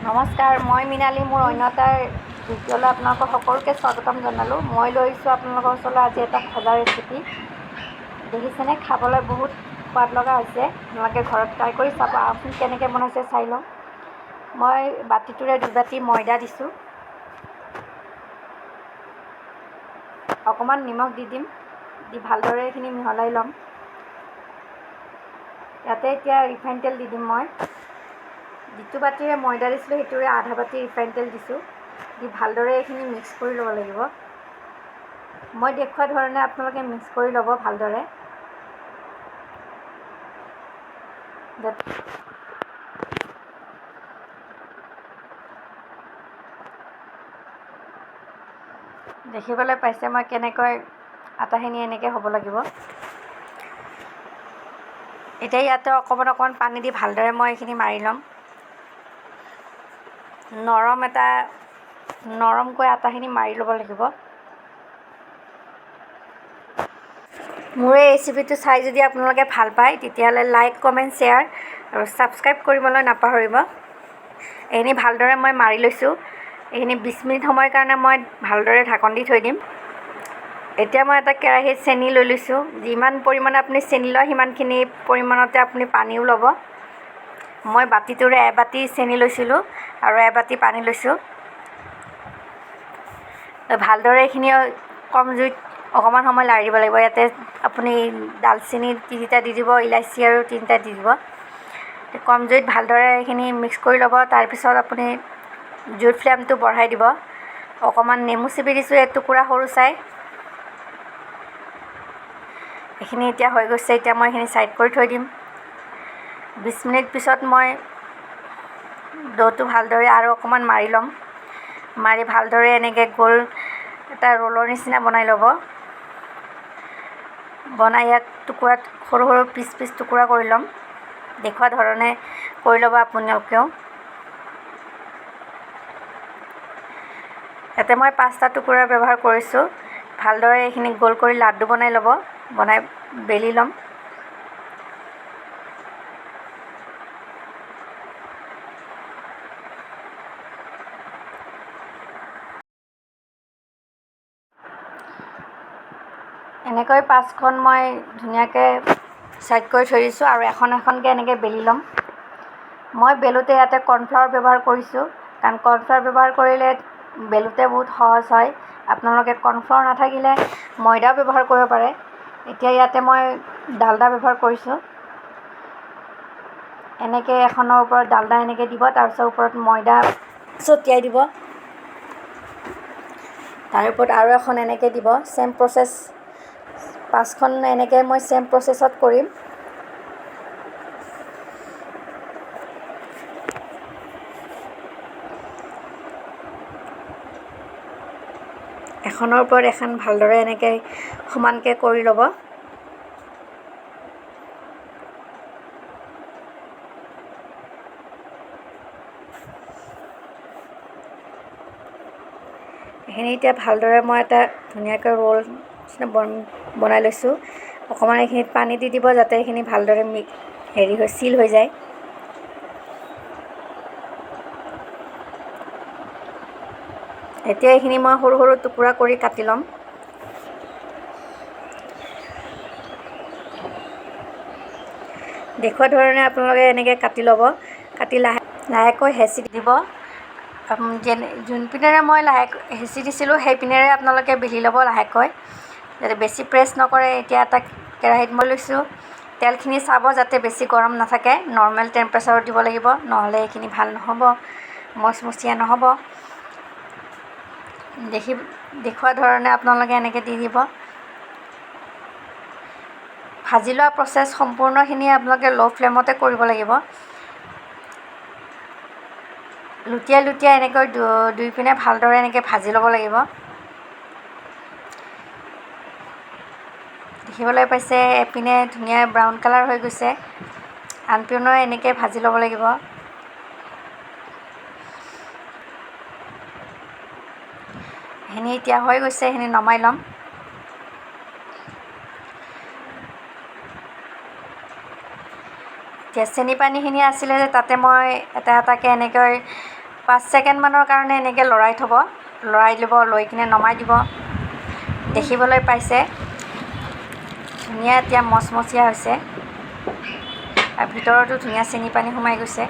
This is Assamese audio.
নমস্কাৰ, মই মৃণালী। মোৰ অন্য এটা ভিডিঅ'লৈ আপোনালোকক সকলোকে স্বাগতম জনালোঁ। মই লৈ আহিছোঁ আপোনালোকৰ ওচৰলৈ আজি এটা খজা ৰেচিপি। দেখিছেনে, খাবলৈ বহুত সোৱাদ লগা হৈছে। আপোনালোকে ঘৰত ট্ৰাই কৰি চাব। আহকচোন কেনেকৈ বনাইছে চাই লওঁ। মই বাতিটোৰে 2 বাতি ময়দা দিছোঁ, অকণমান নিমখ দি দিম, দি ভালদৰে এইখিনি মিহলাই ল'ম। ইয়াতে এতিয়া ৰিফাইন তেল দি দিম। মই যিটো বাতিৰে ময়দা দিছিলোঁ, সেইটোৰে আধা বাতি ৰিফাইন তেল দিছোঁ। দি ভালদৰে এইখিনি মিক্স কৰি ল'ব লাগিব। মই দেখুওৱা ধৰণে আপোনালোকে মিক্স কৰি ল'ব ভালদৰে। দেখিবলৈ পাইছে মই কেনেকৈ আটাখিনি এনেকৈ হ'ব লাগিব। এতিয়া ইয়াতে অকণমান অকণমান পানী দি ভালদৰে মই এইখিনি মাৰি ল'ম। নৰম এটা নৰমকৈ আটাখিনি মাৰি ল'ব লাগিব। মোৰ এই ৰেচিপিটো চাই যদি আপোনালোকে ভাল পায়, তেতিয়াহ'লে লাইক, কমেণ্ট, শ্বেয়াৰ আৰু ছাবস্ক্ৰাইব কৰিবলৈ নাপাহৰিব। এইখিনি ভালদৰে মই মাৰি লৈছোঁ। এইখিনি 20 মিনিট সময়ৰ কাৰণে মই ভালদৰে ঢাকন দি থৈ দিম। এতিয়া মই এটা কেৰাহীত চেনি লৈ লৈছোঁ। যিমান পৰিমাণে আপুনি চেনি লয়, সিমানখিনি পৰিমাণতে আপুনি পানীও ল'ব। মই বাতিটোৰে এবাতি চেনি লৈছিলোঁ আৰু এবাতি পানী লৈছোঁ। ভালদৰে এইখিনি কম জুইত অকণমান সময় লাৰি দিব লাগিব। ইয়াতে আপুনি ডালচেনি 3টা দি দিব, ইলাচি আৰু 3টা দি দিব। কম জুইত ভালদৰে এইখিনি মিক্স কৰি ল'ব। তাৰপিছত আপুনি জুইৰ ফ্লেমটো বঢ়াই দিব। অকণমান নেমু চেপি দিছোঁ এটুকুৰা সৰু চাই। এইখিনি এতিয়া হৈ গৈছে। এতিয়া মই এইখিনি ছাইড কৰি থৈ দিম। 20 মিনিট পিছত মই দ'টো ভালদৰে আৰু অকণমান মাৰি ল'ম। মাৰি ভালদৰে এনেকৈ গোল এটা ৰোলৰ নিচিনা বনাই ল'ব। বনাই ইয়াক টুকুৰাত সৰু সৰু পিচ পিচ টুকুৰা কৰি ল'ম। দেখুওৱা ধৰণে কৰি ল'ব আপোনালোকেও। ইয়াতে মই 5টা টুকুৰা ব্যৱহাৰ কৰিছোঁ। ভালদৰে এইখিনি গোল কৰি লাডু বনাই ল'ব। বনাই বেলি ল'ম। এনেকৈ 5খন মই ধুনীয়াকৈ ছাইড কৰি থৈ দিছোঁ আৰু এখন এখনকৈ এনেকৈ বেলি ল'ম। মই বেলোতে ইয়াতে কৰ্ণফ্লাৱাৰ ব্যৱহাৰ কৰিছোঁ, কাৰণ কৰ্ণফ্লাৱাৰ ব্যৱহাৰ কৰিলে বেলোতে বহুত সহজ হয়। আপোনালোকে কৰ্ণফ্লাৱাৰ নাথাকিলে ময়দাও ব্যৱহাৰ কৰিব পাৰে। এতিয়া ইয়াতে মই ডালডা ব্যৱহাৰ কৰিছোঁ। এনেকৈ এখনৰ ওপৰত ডালডা এনেকৈ দিব, তাৰপিছত ওপৰত ময়দা ছটিয়াই দিব, তাৰ ওপৰত আৰু এখন এনেকৈ দিব। ছেম প্ৰচেছ, 5খন এনেকৈ মই ছেম প্ৰচেছত কৰিম। এখনৰ ওপৰত এখন ভালদৰে এনেকৈ সমানকৈ কৰি ল'ব। এইখিনি এতিয়া ভালদৰে মই এটা ধুনীয়াকৈ ৰোল নিচিনা বনাই লৈছোঁ। অকণমান এইখিনিত পানী দি দিব, যাতে এইখিনি ভালদৰে হেৰি হৈ চিল হৈ যায়। এতিয়া এইখিনি মই সৰু সৰু টুকুৰা কৰি কাটি ল'ম। দেখুওৱা ধৰণে আপোনালোকে এনেকৈ কাটি ল'ব। কাটি লাহে লাহেকৈ হেঁচি দিব। যেনে যোনপিনেৰে মই লাহেকৈ হেঁচি দিছিলোঁ, সেইপিনেৰে আপোনালোকে বেলি ল'ব লাহেকৈ, যাতে বেছি প্ৰেছ নকৰে। এতিয়া এটা কেৰাহীত মই লৈছোঁ। তেলখিনি চাব যাতে বেছি গৰম নাথাকে, নৰ্মেল টেম্পাৰেচাৰত দিব লাগিব, নহ'লে এইখিনি ভাল নহ'ব, মচমচীয়া নহ'ব। দেখুওৱা ধৰণে আপোনালোকে এনেকৈ দি দিব। ভাজি লোৱা প্ৰচেছ সম্পূৰ্ণখিনি আপোনালোকে ল' ফ্লেমতে কৰিব লাগিব। লুটিয়াই লুটিয়াই এনেকৈ দুইপিনে ভালদৰে এনেকৈ ভাজি ল'ব লাগিব। দেখিবলৈ পাইছে, এপিনে ধুনীয়া ব্ৰাউন কালাৰ হৈ গৈছে, আনপিনেও এনেকৈ ভাজি ল'ব লাগিব। এইখিনি এতিয়া হৈ গৈছে, এইখিনি নমাই ল'ম। এতিয়া চেনি পানীখিনি আছিলে যে, তাতে মই এটা এটাকৈ এনেকৈ 5 ছেকেণ্ডমানৰ কাৰণে এনেকৈ লৰাই থ'ব, লৰাই ল'ব, লৈ কিনে নমাই দিব। দেখিবলৈ পাইছে, ধুনীয়া এতিয়া মচমচীয়া হৈছে আৰু ভিতৰতো ধুনীয়া চেনি পানী সোমাই গৈছে।